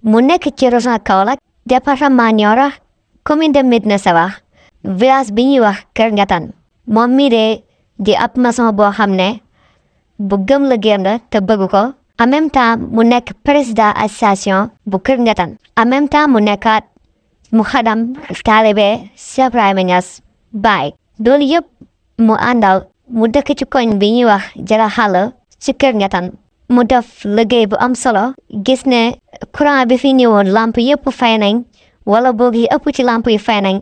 mu nekk ci région Kaolack département Nioro commune de Médina Sabakh village bi ñuy wax Kër Ngatan moom mii de di ab maçon boo xam ne bu gëm liggéeyam la te bëgg ko en même temps mu nekk président association bu Kër Ngatan en même temps mu nekkaat mu xadam taalibe Cheikh Ibrahima Niass Baye loolu yëpp mu àndal mu dëkk ci koñ bi ñuy wax Jara Xàll ci Kër Ngatan mu def liggéey bu am solo gis ne courant bi fi ñëwoon lamp yëpp fay nañ wala boog yi ëpp ci lamp yi fay nañ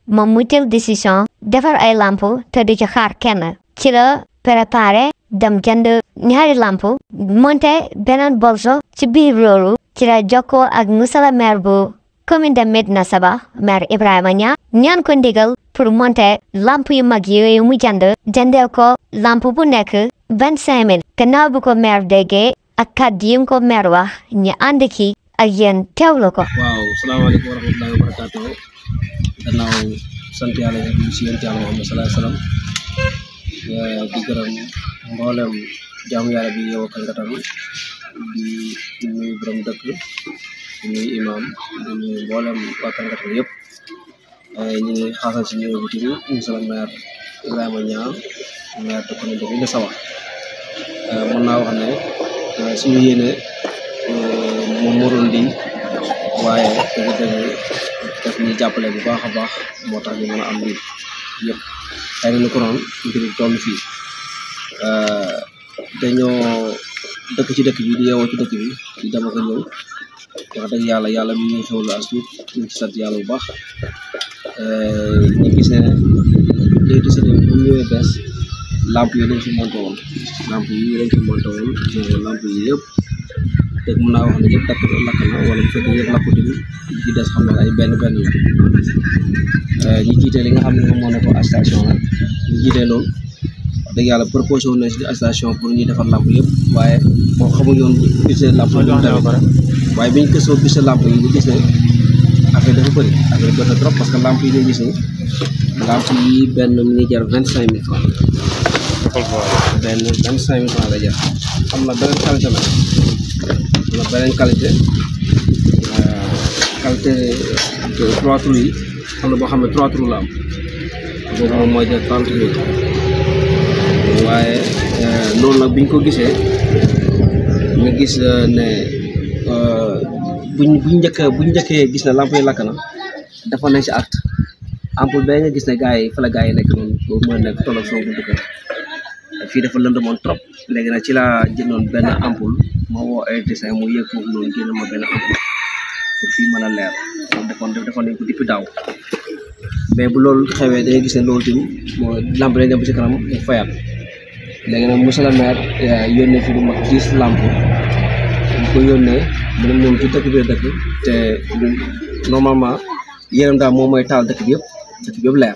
moom mu jël décision defar ay lamp te di ci xaar kenn ci la préparé dem jënd ñaari lamp monté beneen bolso ci biir loolu ci la jokkoo ak monsieur le maire bu commune de Médina Sabakh maire Ibrahima Niang ñaan ko ndigal pour monter lamp yu mag yooyu mu jëndee ko lamp bu nekk 25 000 gannaaw bu ko maire déggee ak kàddu yi ko maire wax ñu ànd ki ak yéen teewlu ko. waaw salaamaaleykum wa rahmatullahi wa barakaatuh gannaaw sant yàlla si yonent yàlla Muhammad sallallahu alayhi wa sallam di gërëm mboolem jaamu yàlla bi yow Kër Ngatan di nuyu borom dëkk di nuyu imam di nuyu mboolem waa Kër Ngatan yëpp ñu ngi xaasal si ñëw bi tamit monsieur le maire Ibrahima Niang maire de commune de Médina Sabakh mën naa wax ne suñu yéene moom moo doon lii waaye dëgg-dëgg daf ñuy jàppale bu baax a baax moo tax ñu mën a am lii yëpp xëy na ni ko noonu ngir toll fii dañoo dëkk ci dëkk bi di yeewoo ci dëkk bi di dem ak a ñëw wax dëgg yàlla mi ngi xewlu as tuut ñu ci sant yàlla bu baax ñu gis ne léegi si ne bu ñëwee bees lamp yi lañ fi monté woon lamp yi lamp yi yëpp te mën naa wax ne yëpp lakk na wala bu fekkee yëpp lakku tamit ci des xam ne ay benn ñi jiite li nga xam ne moom moo nekk station la ñu jiite loolu wax dëgg yàlla proposé woon na si station pour ñu defar lamp yëpp waaye moo xamuñ yoon budget lamp yi waaye biñ gëstoo budget lamp yi ñu gis ne affaire dafa bëri trop parce que lamp yi ñu gis ne lamp yi benn mi ngi jar 25 000 francs benn 25 000 francs la jar am na beneen qualité la am na beneen qualité 3 trous yi am na boo xam ne 3 trous la am boobu moom mooy jar 30 000 waaye loolu nag biñ ko gisee nga gis ne buñ njëkkee gis ne lamp yi lakk na dafa nañ si art ampoule bee nga gis ne gars yi fa la gars yi nekk noonu boobu mooy nekk tolloo sama buntu kër fii dafa lëndëmoon trop léegi nag ci laa jëndoon benn ampoule ma woo ay dessin mu yëg foofu noonu génn ma benn ampoule pour fii mën a leer moom defoon nañ ko depuis daaw mais bu loolu xewee da ngay gis ne loolu tamit moo lamp lay dem ba ci kanam mu fayaat léegi nag monsieur le maire yónnee fi lu mag 10 lamp ñu ko yónnee mu ne moom ci dëkk bi dëkk te normalement yéenam daal moom mooy taal dëkk bi yëpp leer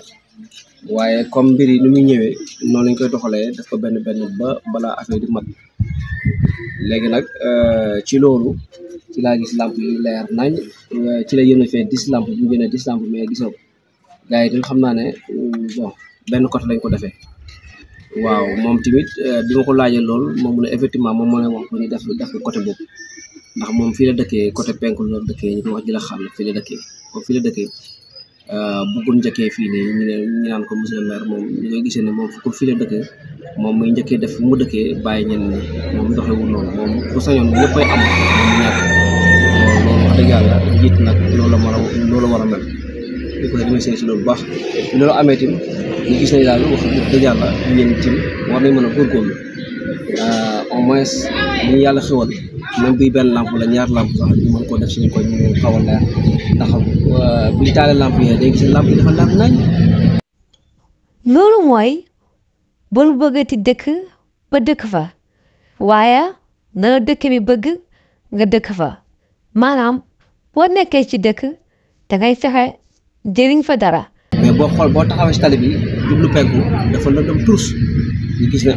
waaye comme mbir yi ni muy ñëwee noonu lañ koy doxalee def ko benn ba balaa affaire di mat léegi nag ci loolu ci laa gis lamp yi leer nañ ci la yéene fee 10 lamp bu ñu jëlee 10 lamp mais gisoo gars yi tamit xam naa ne bon benn côté lañ ko defee waaw moom tamit bi ma ko laajee loolu moom mu ne effectivement moom moo ne wax bu ñu def ko côté boobu ndax moom fii la dëkkee côté penku la dëkkee ñu ko wax ji la xam fii la dëkkee comme fii la dëkkee bëggul njëkkee fii nii ñu naan ko monsieur le maire moom ñu koy gisee ne moom fu fii la dëkkee moom muy njëkkee def fu mu dëkkee bàyyi ñenn ñi moom doxewul noonu moom bu sañoon ñëppay am moom ñàkk loolu wax dëgg yàlla njiit nag loolu la war a mel ñu koy remercier si loolu bu baax bi loolu amee tim ñu gis nañ daal wax dëgg yàlla ñeen tim war nañ mën a góorgóorlu au moins ñu yàlla xewal même bii benn lampe la ñaar lampe sax ñu mën koo def suñu ko ñu xaw a leer ndax buñ taalee lampe yi day gis ne lampe yi dafa leer nañ. loolu mooy bul bëggati dëkk ba dëkk fa waaye na dëkk bi bëgg nga dëkk fa maanaam boo nekkee ci dëkk dangay fexe jëriñ fa dara. mais boo taxawee si tali bi jublu penku dafa lëndëm turus ñu gis ne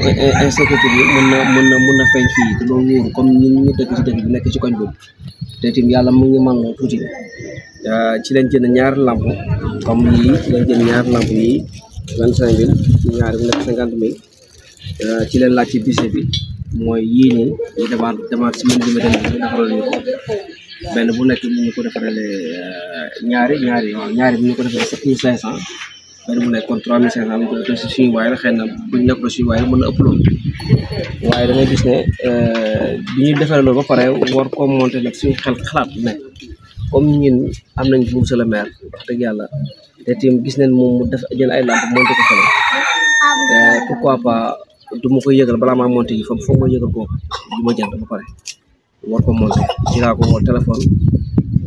insécurité bi mën na feeñ fii te loolu wóoru comme ñu dëkk ci dëkk bi nekk ci koñ boobu te tim yàlla mu ngi mën loo tuuti ci leen jënd ñaar lamp comme yii ci leen jënd ñaar lamp yi 25 000 ñaari bu nekk 50 000 ci leen laaj ci budget bi mooy yii nii ñu demaat si mën bi defaral ñu ko benn bu nekk mu ñu ko defaree ñaari bu ñu ko defaree 7500 benn bu nekk kon 3500 ñu ko defee si suñu waay la xëy na buñ nekk la suñu waay mën na ëpp loolu waaye da ngay gis ne bi ñuy defaree loolu ba pare war ko monter nag suñu xalaat ne comme ñun am nañ monsieur le maire wax dëgg yàlla te tim gis nañ moom mu def jël ay lampe monter ko fële pourquoi pas du ma koy yëgal balaa maa monter yi foog ma yëgal ko du ma jënd ba pare war ko monter ci laa ko woo téléphone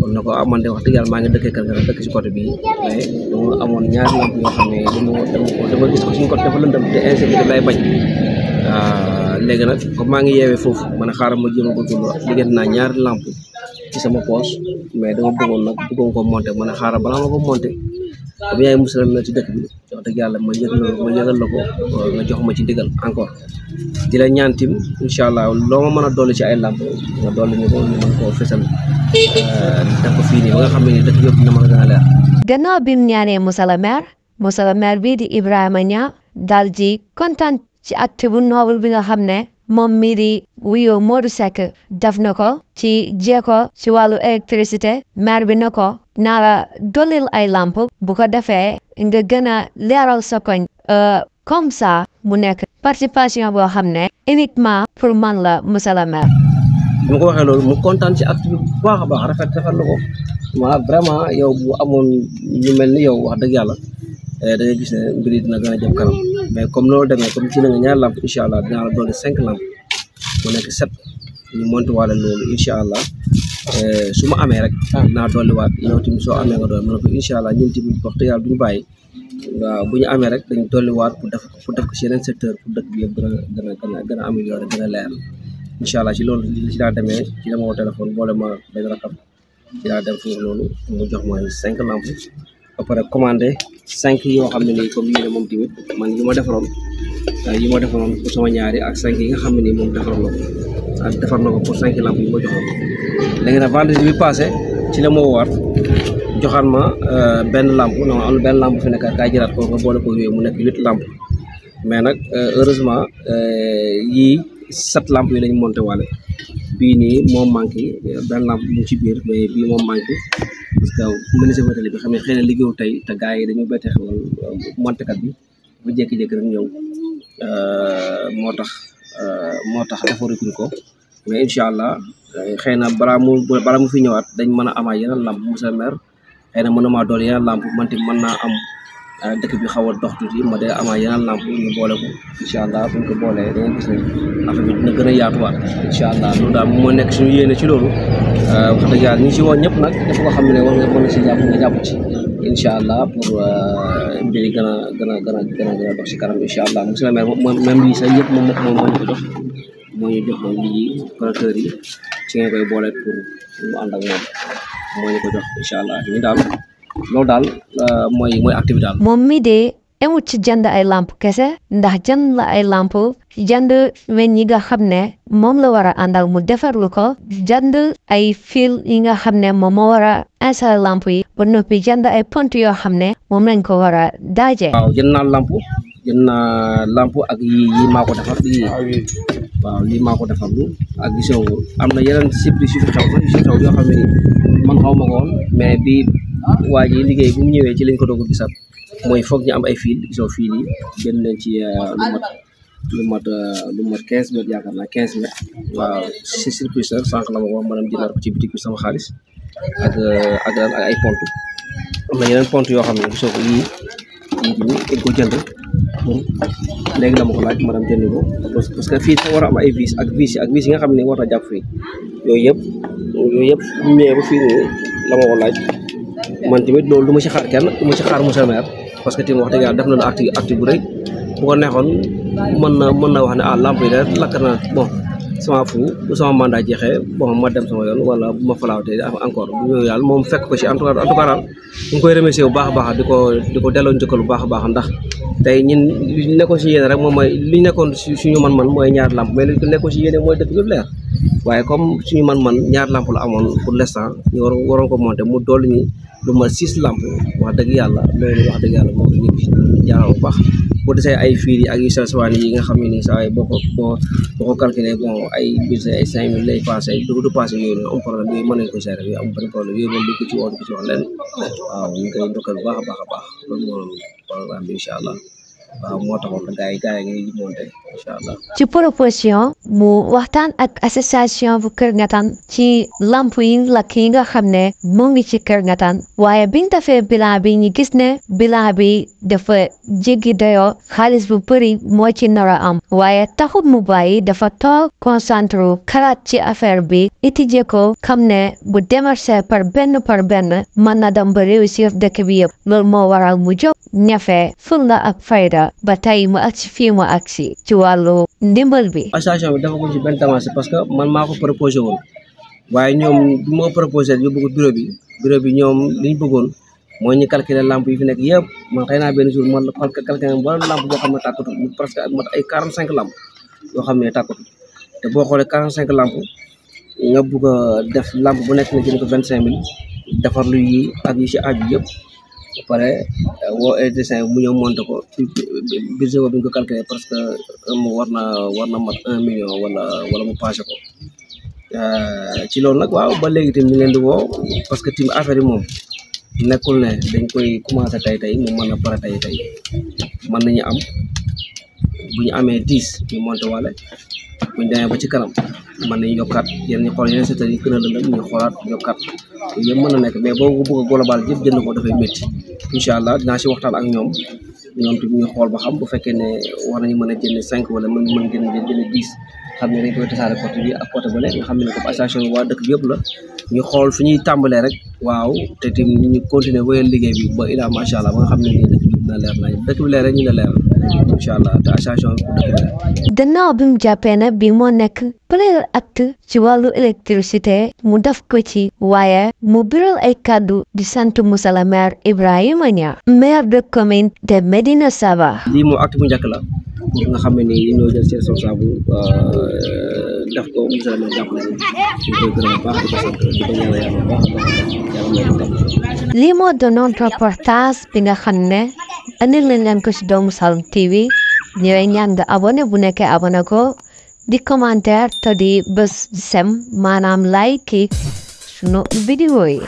kon na ko man de wax dëgg yàlla maa ngi dëkkee kër ga dëkk si côté bii mais dama amoon ñaari lampe yoo xam ne dama gis ko suñu côté dafa lëndëm te insécurité lay bañ léegi nag comme maa ngi yeewee foofu man a xaaral ma jéem a góorgóorlu diggante naa ñaari lampe ci sama poche mais dama bëggoon ko monter man a xaaral balaa ma ko monter comme yaay musal na ci dëkk bi wax dëgg yàlla ma yëgal la ko nga jox ma ci ndigal encore di la ñaan tim incha allah loo ma mën a dolli ci ay lamp nga dolli ñu ko ñu mën koo fësal def ko fii nii ba nga xam ne ni dëkk yëpp dina mën a gën a leer. gannaaw bi mu ñaanee monsieur le maire bii di Ibrahima Niang daal di kontaan ci acte bu noble bi nga xam ne moom mii di wuyoo Modou Seck def na ko ci jéego ci wàllu électricité maire bi na ko naa la dollil ay lamp bu ko defee nga gën a leeral sa koñ comme ça mu nekk participation boo xam ne uniquement pour man la monsieur le maire. bi ma ko waxee loolu mu kontaan ci acte bi bu baax a baax rafet na ko ma vraiment yow bu amoon ñu mel ni yow wax dëgg yàlla da ngay gis ne mbir yi dina gën a jëm kanam mais comme loolu demee comme ci na nga ñaari lamp incha allah dinaa la dolli 5 lamp mu nekk 7 ñu monté waale loolu incha allah su ma amee rek naa dolliwaat yow tamit soo amee nga doon mën ko incha allah ñun tamit wax dëgg yàlla duñu bàyyi waaw bu ñu amee rek dañ dolliwaat pour def ko ci yeneen secteur pour dëkk bi yëpp gën a amélioré gën a leer incha allah ci loolu ci laa demee ci la ma woo téléphone boole ma benn rakam ci laa dem foofu loolu mu jox ma 5 lamp ba pare commandé 5 yoo xam ne nii comme yéene moom tamit man yi ma defaroon pour sama ñaari ak 5 yi nga xam ne nii moom defar na ko pour 5 lamp yi ma joxoon léegi nag vendredi bi passé ci la ma woowaat joxaat ma benn lamp non am benn lamp fi nekk kaay jëlaat ko nga boole ko yooyu mu nekk 8 lamp mais nag heureusement yii 7 lamp yi lañ monté waale bii nii moom manqué benn lamp mu ci biir mais bii moom manqué parce que menuisier métallique bi xam ne xëy na liggéeyu tey te gars yi dañu bette xewal montekat bi bu jékki-jékki rek ñëw moo tax defaruñ ko mais incha allah xëy na balaa mu fi ñëwaat dañ mën a amaat yeneen lamp monsieur le maire xëy na mën na maa dool yeneen lamp man tamit mën naa am dëkk bi xaw a dox tuuti ma de amaat yeneen lamp ñu boole ko incha allah buñ ko boolee da ngeen gis ne affaire bi dina gën a yaatuwaat incha allah loolu daal moo nekk suñu yéene ci loolu wax dëgg yàlla ñu ci woon ñëpp nag dafa ko xam ne war nga mën a si jàpp nga jàpp ci incha allah pour mbir yi gën a dox si kanam incha allah monsieur le maire même lii sax yëpp moom moo ñu ko jox moo ñu jox moom lii producteurs yi ci ngeen koy boole pour mu ànd ak moom moo ñu ko jox incha allah ñu daal loolu daal mooy activité daal. moom mi de emut ci jënd ay lamp kese ndax jënd la ay lamp jënd weñ yi nga xam ne moom la war a àndal mu defarlu ko jënd ay fil yi nga xam ne moom moo war a installé lamp yi ba noppi jënd ay pont yoo xam ne moom lañ ko war a daaje. waaw jënd naa lamp ak yi maa ko defar yii waaw lii maa ko defar lu ak gisoo am na yeneen surprise yu fi xew yoo xam ne ni man xaw ma ko woon mais bi waa ji liggéey bu mu ñëwee ci lañ ko doog a gisaat mooy foog ñu am ay fil gisoo fil yi génn nañ ci lu mat 15 mètres yaakaar naa 15 mètres waaw si surprise sànq la ma wax maanaam jëlaat ko ci bitik bi sama xaalis ak ay pont am na yeneen pont yoo xam ne gisoo ko yii dañ ko jënd léegi la ma ko laaj maanaam jënd ko parce que fii dafa war a am ay vis yi nga xam ne war na jàpp fii yooyu yëpp bu ñëwee ba fii nii la ma ko laaj man tamit loolu du ma ci xaar kenn du ma ci xaar monsieur le maire parce que tamit wax dëgg yàlla def na la acte bu rëy bu ko neexoon mën na wax ne lamp yi de lakk na bon sama mandat jeexee bon ma dem sama yoon wala bu ma falaawtee encore bu ñëwee yàlla moom fekk ko ci en tout cas daal ñu ngi koy remercier bu baax a baax di ko delloo njëkkal bu baax a baax ndax tey ñun li nekkoon si yéene rek moom mooy li nekkoon suñu man-man mooy ñaar lamp mais li nekkoon si yéene mooy dëkk bi leer waaye comme suñu man-man ñaar lamp la amoon pour l'instant ñu waroon ko monter mu dolli ñu lu ma 6 lamp wax dëgg yàlla loolu wax dëgg yàlla moom ñu jaaraw bu baax boo desee ay fiir yi ak yu sawaan yi nga xam ne nii saa yi boo ko calculé bon ay budget ay 5000 lay passé du passé yooyu noonu am problème yooyu mën nañ ko gérer yooyu am benn problème yooyu moom di ko ci wax leen waaw ñu koy ndokkal bu baax a baax a baax loolu moom programme bi incha allah waaw moo taxoon gars yi ngi monté incha allah. ci proposition mu waxtaan ak association bu Kër Ngatan ci lamp yi lakk yi nga xam ne mu ngi ci Kër Ngatan waaye biñ defee bilan bi ñu gis ne bilan bi dafa jéggi dayoo xaalis bu bëri moo ci nar a am waaye taxut mu bàyyi dafa toog concentré xalaat ci affaire bi étudier ko xam ne bu démarché par benn mën na dem ba réussir dëkk bi yëpp loolu moo waral mu jóg ñafe fulla ak fayda ba tey mu agsi fii mu agsi ci wàllu ndimbal bi. association bi dafa ko ci benn avancé parce que man maa ko proposé woon waaye ñoom bi moo proposé yóbbu ko bureau bi ñoom li ñu bëggoon mooy ñu calculer lampe yi fi nekk yëpp man xëy naa benn jour man calculer ba lampe boo xam ne tàkkatu presque mat ay 45 lampe yoo xam ne tàkkatu te boo xoolee 45 lampe nga bugg a def lampe bu nekk nga jënd ko 25000 defar lu yi ak yi si aju yëpp ba pare woo électricien mu ñëw monté ko budget boobu ñu ko calculé parce que war na mat 1 million wala mu passé ko ci loolu nag waaw ba léegi tamit ñu leen di woo parce que tim affaire yi moom nekkul ne dañ koy commencé tey mu mën a pare tey mën nañu am bu ñu amee 10 ñu monté wale bu ñu demee ba ci kanam mën nañu yokkaat yéen ñu xool yeneen secteurs yi gën a lëndëm ñu xoolaat yokkaat yëpp mën na nekk mais boo ko bëgg a global yëpp jënd ko dafay métti incha allah dinaa si waxtaan ak ñoom tamit ñu xool ba xam bu fekkee ne war nañu mën a jënd 5 wala mën jënd 10 xam ne dañ koy tasaare côté bi ak côté bële nga xam ne comme association bi waa dëkk bi yëpp la ñu xool fi ñuy tàmbalee rek waaw te tamit ñu continuer wéyal liggéey bi ba ilaa macha allah ba nga xam ne nii dëkk bi dina leer nañ dëkk bi leer rek ñu la leer incha allah te association bi dëkk bi leer. gannaaw bi mu jàppee ne bi moo nekk premier acte ci wàllu électricité mu def ko ci waaye mu biral ay kàddu di sant monsieur le maire Ibrahima Niang maire de commune de Médina Sabakh. lii moo acte bu njëkk la pour nga xam ne nii ñoo jël seen responsable def ko monsieur le maire jàpp nañu ñu koy gërëm baax di ko sant di ko ñaanal yàlla baax lii moo doonoon reportage bi nga xam ne andil nañ leen ko ci Doomu Saloum TV ñëwee ñaan nga abonné bu nekkee abonné ko di commentaire te di bës sem maanaam like sunu vidéo yi